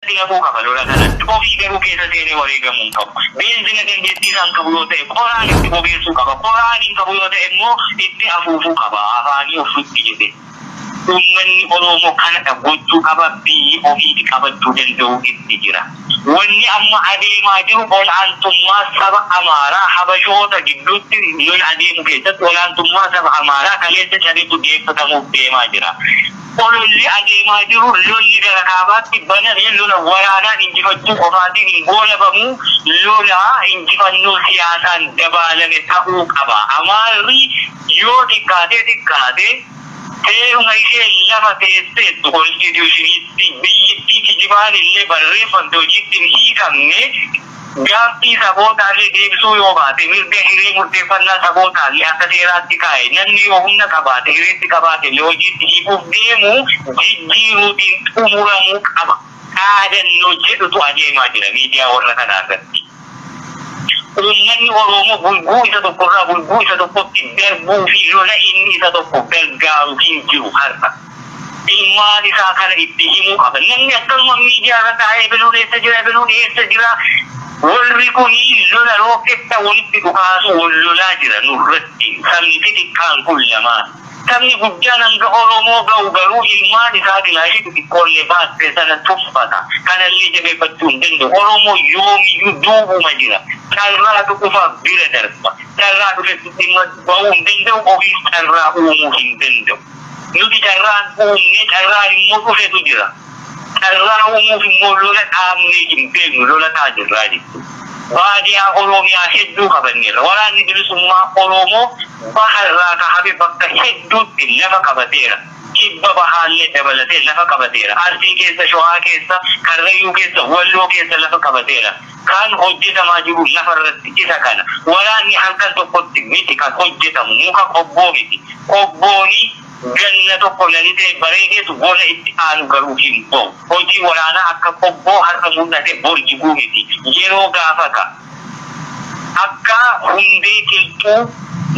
Naquu qaba lola kanatti. Ofii garuu keessa seenee wareegamuu hin qabu. Beenzila dandeettii isaan qabu yoo ta'e qoraan itti bobeessuu qaba. Qoraan hin qabu yoo ta'e immoo itti afuufuu qaba. Afaanii ofitti jedhe. Uummanni Oromoo kanadha gochuu qaba, biyyi ofiiti qabachuu danda'u itti jira. Wanni amma adeemaa jiru ol'aantummaa saba Amaaraa Habashoota gidduutti lola adeemu keessatti ol'aantummaa saba Amaaraa kaleessa cabetu deeffatamuuf deemaa jira. Ololli adeemaa jiru lolli gara kaabaatti baname lola waraanaan injifachuu qofaatiin hin goolabamu, lola injifannoo siyaasaan dabaalame ta'uu qaba. Amaarri yoo xiqqaatee xiqqaate seeruma ishee lafa teesseettu konstituushiniitti biyyittii kijibaan illee barreeffamte hojiitti hin hiikamne, gaaffii sabootaallee deebisuu yoo baate, mirga hiree murteeffannaa sabootaallee akka seeraatti kaa'e, namni yoo humna qabaate hireetti qabaate illee hojiitti hiikuuf deemu jijjiiruutiin xumuramuu qaba. Dhaadannoo jedhutu adeemaa jira miidiyaa warra kanaa irratti. Uummanni Oromoo bulguu isa tokkorraa bulguu isa tokkotti darbuu fi lola inni isa tokko gargaaru hin jiru har'a. Ilmaan isaa kana itti himuu qaba. Namni akkanuma miidiyaa irra taa'ee ebeluun eessa jira, ebeluun eessa jira. Warri kun lola rooketta walitti dhukaasu wal lolaa jira nurratti. Sabni xixiqqaan kun lamaan. Sabni guddaan hanga Oromoo ga'u garuu ilmaan isaa kilaashii xixiqqoollee baatte sana tuffata. Kanallee jabeeffachuu hin danda'u. Oromoo yoomiyyuu duubuma jira. Carraatu dhufa bira darba. Carraa dhufetti dhimma ba'uu hin danda'u, ofiis carraa uumuu hin danda'u. Nuti carraan uumne, carraan immoo dhufetu jira. Carraa uumuuf immoo lola dhaabnee hin beeknu, lola taa jirraa jechuudha. Baadiyaa Oromiyaa hedduu qabanneerra. Waraanni bilisummaa Oromoo baharraa ka hafe bakka hedduutti lafa qabateera. Kibba bahaallee dabalatee lafa qabateera. Arsii keessa, Shawaa keessa, Karrayyuu keessa, Walloo keessa lafa qabateera. Kan hojjetamaa jiru lafarratti isa kana. Waraanni halkan tokkotti miti kan hojjetamu, muka qobboo miti. Qobbooni ganna tokko lalisee bareedeetu bona itti aanu garuu hin ba'u. Hojii waraanaa akka qobboo har'a mul'ate bor jiguu miti. Yeroo gaafata. Akka hundee qilxuu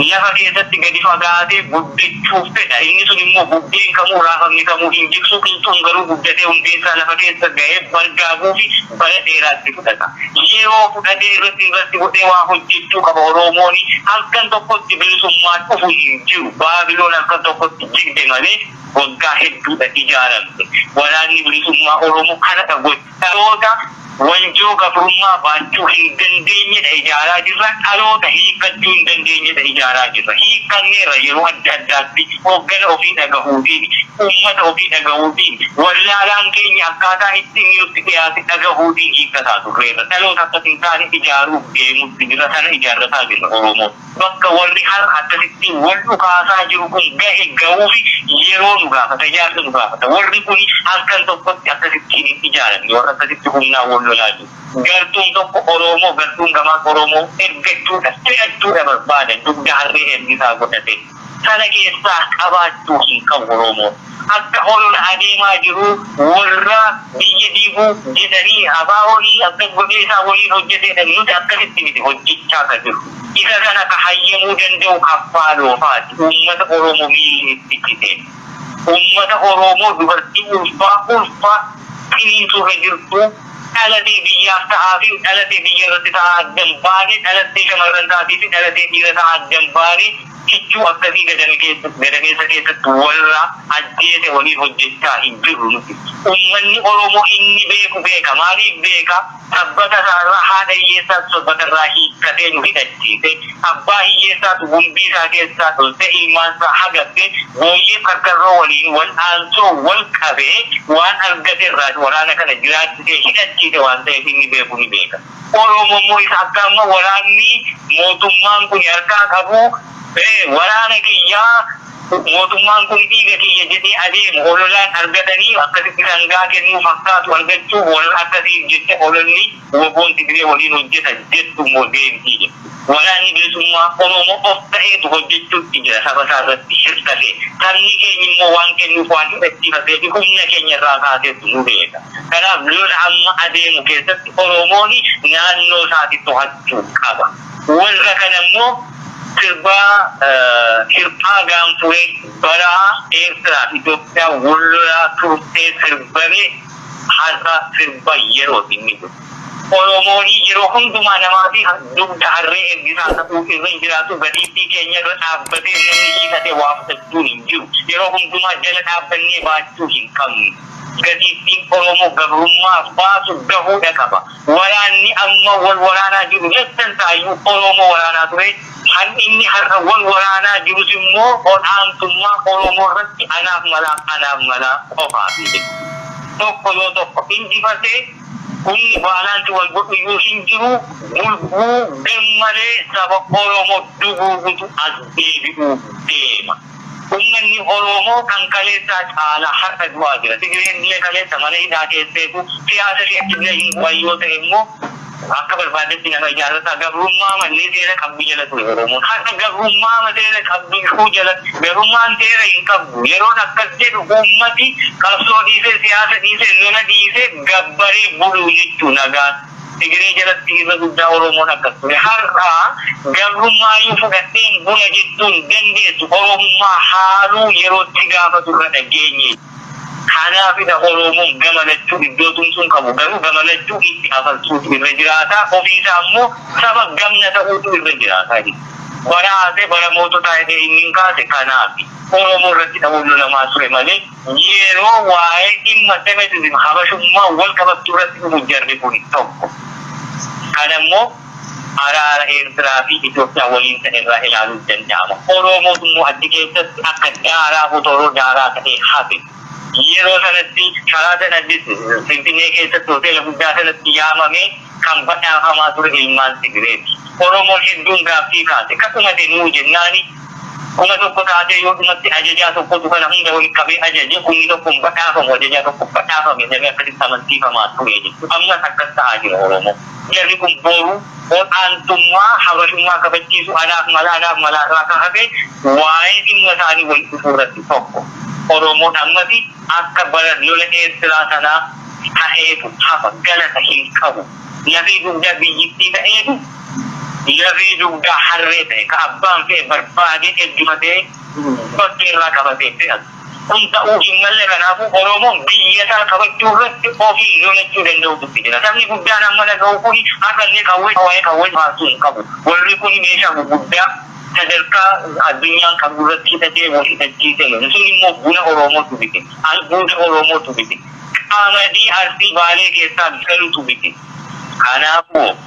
lafa keessatti gadi fagaatee guddachuuf fedha. Inni sun immoo bubbeen kamuu raafamni kamuu hin jigsu. Qilxuun garuu guddatee hundeen isaa lafa keessa ga'ee bargaaguu fi bara dheeraatti fudhata. Yeroo fudhatee irratti irratti godhee waa hojjechuu qaba Oromoon. Halkan tokkotti bilisummaan dhufu hin jiru. Baabiloon halkan tokkotti jigde malee waggaa hedduudha ijaaramte. Waraanni bilisummaa Oromoo kanadha gocha. Dhaloota wanjoo gabrummaa baachuu hin dandeenyedha ijaaraa jirra. Dhaloota hiikkachuu hin dandeenyedha ijaaraa jirra. Hiikkanneerra yeroo adda addaatti hooggana ofii dhagahuutiin, uummata ofii dhagahuutiin, wallaalaan keenya akkaataa itti inni nutti dhiyaate dhagahuutiin hiikkataa turreerra. Dhaloota akkas hin taane ijaaruuf deemutti jirra. Sana ijaarrataa jirra Oromoo. Bakka warri har'a akkasitti wal dhukaasaa jiru kun gahe gahuufi yeroo nu gaafata, ijaarsa nu gaafata. Warri kun halkan tokkotti akkasittiin hin ijaaramne, warra akkasitti humnaan wal lolaa jiru. Gartuun tokko Oromoo, gartuun gamaas Oromoo ergachuudha, fe'achuudha barbaadan dugda harree ergisaa godhate. Sana keessaa qabaachuu hin qabu Oromoon. Akka olola adeemaa jiru warra biyya diiguu jedhanii ABO'n akkas godhee isaa waliin hojjeteedha, nuti akkasitti miti hojjechaa ka jiru. Isa kana ka hayyamuu danda'u Kaffaaloo faati. Uummata Oromoo miilli itti cite. Uummata Oromoo dubartii ulfaa ulfa ciniinsuurra jirtu dhalatee biyyaaf ta'aa fi dhalatee biyya irratti ta'aa addan baane, dhalattee shamarran taatii fi dhalatee dhiira ta'aa addan baane, kichuu akkasii gadameessa keessatti warra ajjeese waliin hojjechaa hin jirru nuti. Uummanni Oromoo inni beeku beeka. Maaliif beeka? Sabbata isaarraa haadha hiyyeessaatu sabbata irraa hiikkatee nu hidhachiise. Abbaa hiyyeessaatu gumbii isaa keessaa toltee ilmaan isaa hagatte, booyyee karkarroo waliin wal aansoo wal qabee waan argate irraa waraana kana jiraachisee hidhachiise waan ta'eef inni beeku ni beeka. Oromoo immoo isa akka amma waraanni mootummaan kun harkaa qabu waraana kiyyaa, mootummaan kun dhiiga kiyya jedhee adeemu ololaan argatanii akkasitti sangaa kennuu fakkaatu argachuuf warra akkasiif jecha ololli WBOn Tigree waliin hojjeta jettu immoo deemtii jedhu. Waraanni bilisummaa Oromoo of ta'eetu hojjechuutti jira saba isaa irratti hirkatee. Sabni keenya immoo waan kennuuf waan hidhachiifatee fi humna keenya irraa kaaseetu nu beeka. Kanaaf lola amma adeemu keessatti Oromoon naannoo isaati to'achuu qaba. Warra kana immoo sirbaa hirphaa gaanfuree bara Eertiraa fi Itoophiyaa wal lolaa turtee sirbame Har'a sirba yerooti inni kun. Oromoon yeroo hundumaa namaa fi dugda harree ergisaa ta'uu irra hin jiraatu. Gatiittii keenya irra dhaabbatee namni hiixatee waa fudhachuun hin jiru. Yeroo hundumaa jala dhaabbannee baachuu hin qabnu. Gatiittiin Oromoo gabrummaa baasu gahuudha qaba. Waraanni amma wal waraanaa jiru lattan taayyuu Oromoo waraanaa ture. Kan inni har'a wal waraanaa jirus immoo ol'aantummaa Oromoo irratti anaaf malaa anaaf malaa qofaafi. Tokko yoo tokko injifatee, humni balance wal godhu iyyuu hin jiru. Bulguu gammalee saba Oromoo duguugutu as deebi'uu deema. Uummanni Oromoo kan kaleessaa caalaa har'a du'aa jira. Tigireen illee kaleessa mana hidhaa keesseetu siyaasa isheetti illee hin bu'an yoo ta'e immoo akka barbaadetti nama ijaarrataa gabrummaa malee seera qabdu jala ture Oromoon. Har'a gabrummaa seera qabdu iyyuu jala, gabrummaan seera hin qabdu. Yeroon akkas jedhu uummati qabsoo dhiisee, siyaasa dhiisee, lola dhiisee gabbaree buluu jechuu nagaan. Tigiree jalatti irra guddaa Oromoon akkas ture. Har'a gabrummaa fudhadheen bula jechuun dandeessu, Oromummaa haaluu yerootti gaafatu irra dhageenye. Kanaafidha Oromoon gama lachuu iddoo tumsuun qabu, garuu gama lachuu itti afarsuutu irra jiraata. Ofiisaa immoo saba gamna ta'uutu irra jiraata. Bara haasee bara moototaa jedhee inni hin kaase kanaafi. Oromoo irratti dhahuun lolamaa ture malee yeroo waa'ee dhimma Semitism, habashummaa wal qabattuu irratti dhufu jarri kun tokko. Kanammoo araara Eertiraa fi Itoophiyaa waliin ta'e irraa ilaaluun danda'ama. Oromootu immoo achi keessatti akka daaraa fotoroo daaraa ta'ee hafe. Yeroo sanatti Sheraton Addis Finfinnee keessatti hoteela guddaa sanatti yaamamee kan badhaafamaa ture ilmaan Tigireeti. Oromoon hedduun gaaffii kaase. Kakkumate nuu jennaani, 1000 taatee yoo dhumatti ajajaa tokkotu kana hunda walitti qabee ajaje, kumni tokko hin badhaafamu, ajajaa tokko badhaafame jedhamee akkasitti amansiifamaa ture jechuudha. Ammas akkas ta'aa jira Oromoo. Jarri kun boru ol'aantummaa habashummaa kabachiisu anaaf mala anaaf malaa irraa kan hafe waa'ee dhimma isaanii wal dhufuu irratti tokko. Oromoon ammasi akka bara lola Eertiraa sanaa ta'eetu hafa, galata hin qabu. Lafee dugdaa biyyittii ta'eetu lafee dugdaa harree ta'e, ka abbaan fe'e barbaadee ergifatee bakkee irraa qabatee fe'atu. Kun ta'uu hin malle. Kanaafuu Oromoon biyya isaa qabachuu irratti ofii lolachuu danda'utu itti jira. Sabni guddaan amma dhaga'u kun har'a illee qawwee waa'ee qawwee faarsuu hin qabu. Warri kun meeshaa gurguddaa sadarkaa addunyaan qabdu irratti hidhatee wal hidhachiisee lola. Sun immoo buna Oromootu bite. Albuuda Oromootu bite. Qamadii Arsii Baalee keessaa galutu bite. Kanaafuu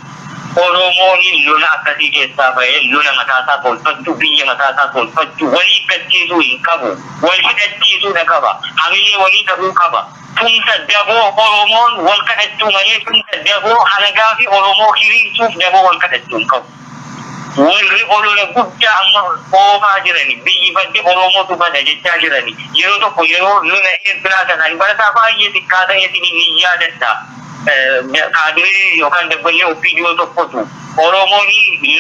Oromoon lola akkasii keessaa bahee lola mataasaa tolfachuu, biyya mataasaa tolfachuu, walii hiikkachiisuu hin qabu. Wal hidhachiisuudha qaba. Hamilee walii ta'uu qaba. Tumsa daboo Oromoon wal kadhachuu malee tumsa daboo halagaa fi Oromoo hiriirsuuf daboo wal kadhachuu hin qabu. Warri olola guddaa amma oofaa jirani, biyyi badde, Oromootu bada jechaa jirani. Yeroo tokko, yeroo lola Eertiraa sanaan, barataa baay'ee xiqqaa ta'eetiin ni yaadadha. Kaadiree yookaan dabballee OPDO tokkotu Oromoon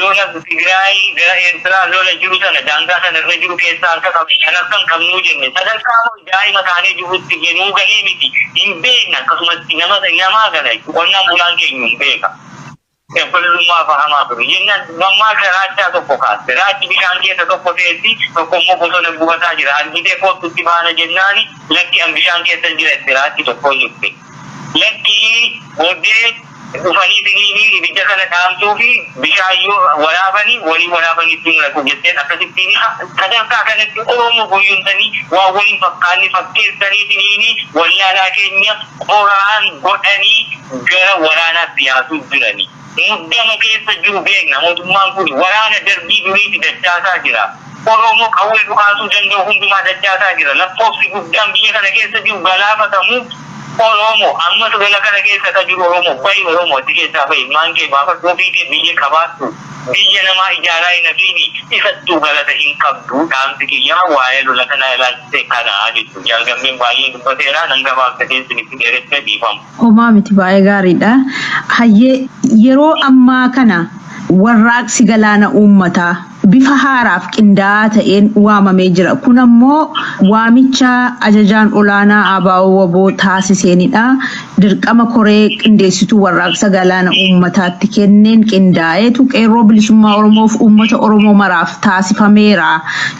lola Tigraay gara Eertiraa lola jiru sana daangaa sana irra jiru keessaa harka qaba. Kan harka hin qabnuu jenne, sadarkaa daa'ima taanee jirutti nuu galee miti, hin beekna. Akkasumatti nama namaa gala, qonnaan bulaan keenya hin beeka. Dabballummaa fahamaa ture. Jennaan mammaaksa raachaa tokko kaaste. Raachi bishaan keessa tokko teessi, tokko immoo bosona gubataa jira. Argitee kottutti baana jennaani, lakki, an bishaan keessa jira jette raachi tokko jette. Lakki, booddee dhufanii siniini ibidda kana dhaamsuu fi bishaan yoo waraabanii walii waraabanii ittiin naqu jetteen. Akkasittiin sadarkaa kanatti Oromoo goyyomsanii waan waliin fakkaanni fakkeessanii siniini wallaalaa keenya qoraan godhanii gara waraanaatti yaasuu jirani. Muddama keessa jiru beekna. Mootummaan kun waraana darbii duriiti dachaasaa jira. Oromoo qawwee dhukaasuu danda'u hundumaa dachaasaa jira. Lakkoofsi guddaan biyya kana keessa jiru galaafatamu Oromoo. Ammas lola kana keessa ka jiru Oromoo. Bahi Oromoo, achi keessaa bahi. Ilmaan kee baafadhu, ofii kee biyya qabaadhu. Biyya namaa ijaaraa hin hafiini, isattuu galata hin qabdu. Dhaamsi kiyyaa waa'ee lola kanaa ilaalchise kana jechuudha. Jaalgammeen baay'ee dubbateera. Nan gabaabsa, keessanitti dheeressee, dhiifamu. Homaa miti, baay'ee gaariidha. Hayyee, yeroo ammaa kana warraaqsi galaana uummataa Bifa haaraaf qindaa'aa ta'een waamamee jira. Kun ammoo waamicha ajajaan olaanaa ABO-WBO taasiseenidha. Dirqama koree qindeessituu warraaqsa galaana uummataatti kenneen qindaa'eetu qeerroo bilisummaa Oromoof uummata Oromoo maraaf taasifameera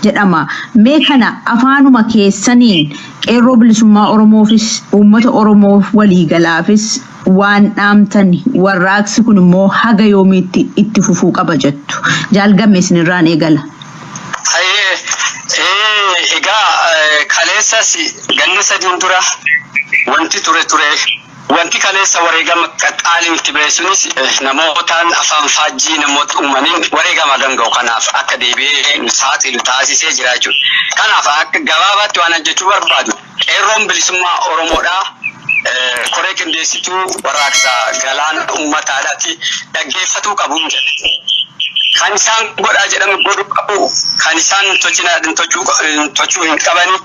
jedhama. Mee kana afaanuma keessaniin qeerroo bilisummaa Oromoofis uummata Oromoof waliigalaafis waan dhaamtan, warraaqsi kun immoo haga yoomiitti itti fufuu qaba jettu? Jaal Gamme, isinirraan eegala. Hayyee, egaa kaleessas ganna 3n dura wanti ture ture. Wanti kaleessa wareegama qaqqaaliin itti ba'e sunis namootaan afaan faajjii namoota uumaniin wareegama ganga'u kanaaf akka deebi'ee nu saaxilu taasisee jira jechuudha. Kanaaf akka gabaabaatti waan jechuu barbaadu, qeerroon bilisummaa Oromoodhaa koree qindeessituu warraaqsa galaana uummataadhaati dhaggeeffatuu qabuun jedhe. Kan isaan godhaa jedhamu godhuu qabu, kan isaan tolchina tochuu hin qabani.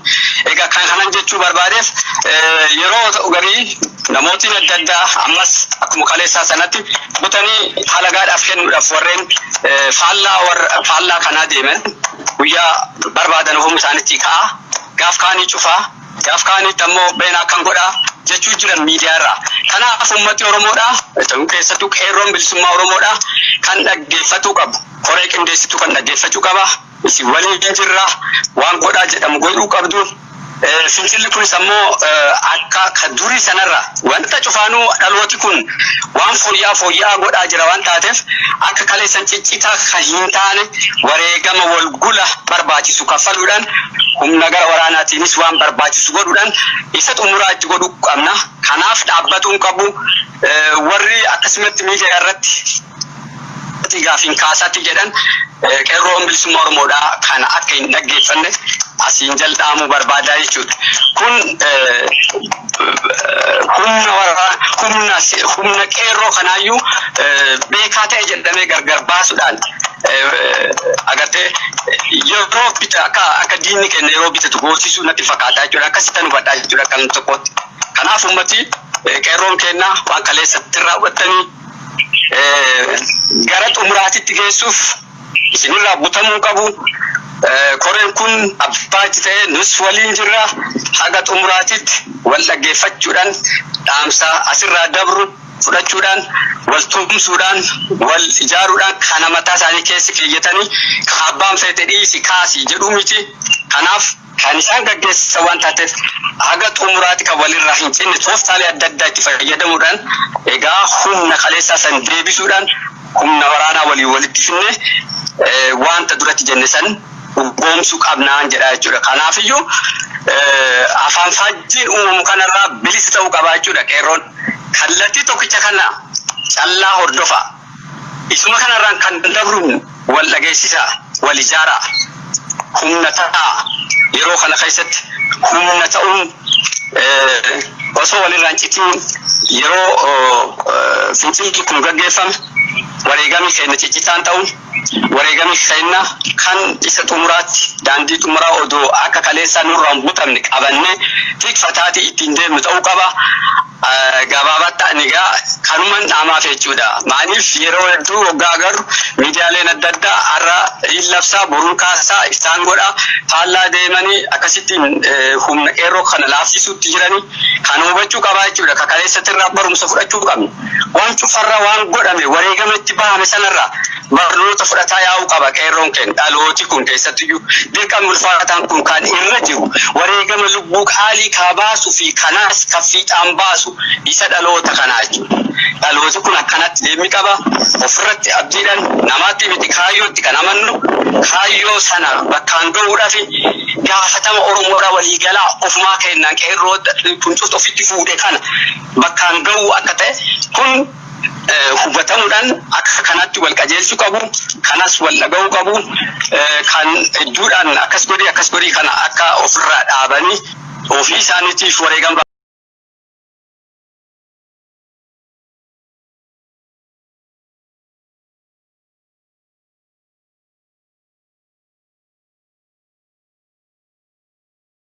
Egaa kan kanan jechuu barbaadeef, yeroo ta'u garii namootni adda addaa ammas akkuma kaleessaa sanatti butanii halagaadhaaf kennuudhaaf warreen faallaa warra faallaa kanaa deeman guyyaa barbaadan ofuma isaaniitti ka'a. Gaaf kaanii cufaa, gaaf kaaniitti ammoo beenaa akkan godhaa jechuu jiran miidiyaa irraa. Kanaaf uummati Oromoodhaa, keessattuu qeerroon bilisummaa Oromoodhaa kan dhaggeeffatuu qabu. Koree qindeessituu kan dhaggeeffachuu qaba. Isin waliin jirra, waan godhaa jedhamu godhuu qabdu. Fincilli kunis ammoo akka ka durii sanarra wanta cufaanuu dhalooti kun waan fooyya'aa fooyya'aa godhaa jira waan taateef, akka kaleessan ciccitaa kan hin taane wareegama walgula barbaachisu kaffaluudhaan, humna gara waraanaatiinis waan barbaachisu godhuudhaan isa xumuraa itti godhuu qabna. Kanaaf dhaabbatuu qabu. Warri akkasumatti miidiyaa irratti gaafiin kaasaatti jedhan, qeerroon bilisummaa Oromoodhaa kana akka hin dhaggeeffanne asiin jal'aamuu barbaadaa jechuudha. Kun humna humna humna qeerroo kanaayyuu beekaa ta'e jedhamee gargar baasuudhaan, agartee, yeroo bita akka diinni keenya yeroo bitatu goosisuu natti fakkaata jechuudha. Akkasitti hubadhaa jechuudha kan tokkotti. Kanaaf uummati qeerroon keenya waan kaleessatti raawwatanii gara xumuraatitti geessuuf isinirraa butamuu qabu. Koreen kun abbaa itti ta'ee nus waliin jirra. Haga xumuraatitti wal dhaggeeffachuudhaan, dhaamsa asirraa dabru fudhachuudhaan, wal tumsuudhaan, wal ijaaruudhaan, kana mataa isaanii keessa keeyyatanii abbaan feete dhiisi kaasii jedhuu miti. Kanaaf kan isaan gaggeessan waan taateef, haga xumuraatti kan walirraa hin cinne tooftaalee adda addaa itti fayyadamuudhaan, egaa humna kaleessaa san deebisuudhaan, humna waraanaa walii walitti finne wanta duratti jenne san dhugoomsuu qabnaan jedha jechuudha. Kanaafiyyuu afaan faajjiin uumamu kanarraa bilisa ta'uu qaba jechuudha qeerroon. Kallattii tokkicha kana callaa hordofa. Isuma kanarraan kan dabru wal dhageessisaa, wal ijaaraa, humna ta'aa. Yeroo kana keessatti humna ta'uun osoo walirraan citiin, yeroo fincilli kun gaggeeffame wareegamni keenya ciccitaan ta'uun, wareegamni keenya kan isa xumuraatti daandii xumuraa odoo akka kaleessaa nurraa hin butamne qabannee tikfataatii ittiin deemnu ta'uu qaba. Gabaabaatti ani egaa kanuman dhaamaaf jechuudha. Maaliif, yeroo hedduu waggaa agarru miidiyaaleen adda addaa har'a hin labsaa, boruun kaasaa, isaan godhaa, faallaa deemanii akkasittiin humna qeerroo kana laaffisuutti jiranii kan hubachuu qabaa jechuudha. Kaleessatti irraa barumsa fudhachuu qabna. Waan cufarraa waan godhame, wareegama itti bahame sanarraa barnoota fudhataa yaa'uu qaba qeerroon keenya. Dhalooti kun keessattiyyuu dirqamni ulfaataan kun kan irra jiru, wareegama lubbuu qaalii kaa baasuu fi kanaas kan fiixaan baasu isa dhaloota kanaa jechuudha. Dhalooti kun akkanatti deemni qaba. Ofirratti abdiidhaan, namaatti miti, kaayyootti kan amannu, kaayyoo sana bakkaan gahuudhaaf gaafatama Oromoodhaa waliigalaa ofumaa kennaan qeerroo kun cuftu ofitti fuudhe kana bakkaan gahuu akka ta'e kun hubatamuudhaan akka kanatti wal qajeelchuu qabu, kanas wal dhaga'uu qabu, kan hedduudhaan akkas godhii akkas godhii kana akka ofirraa dhaabanii ofii isaaniitiif wareegama.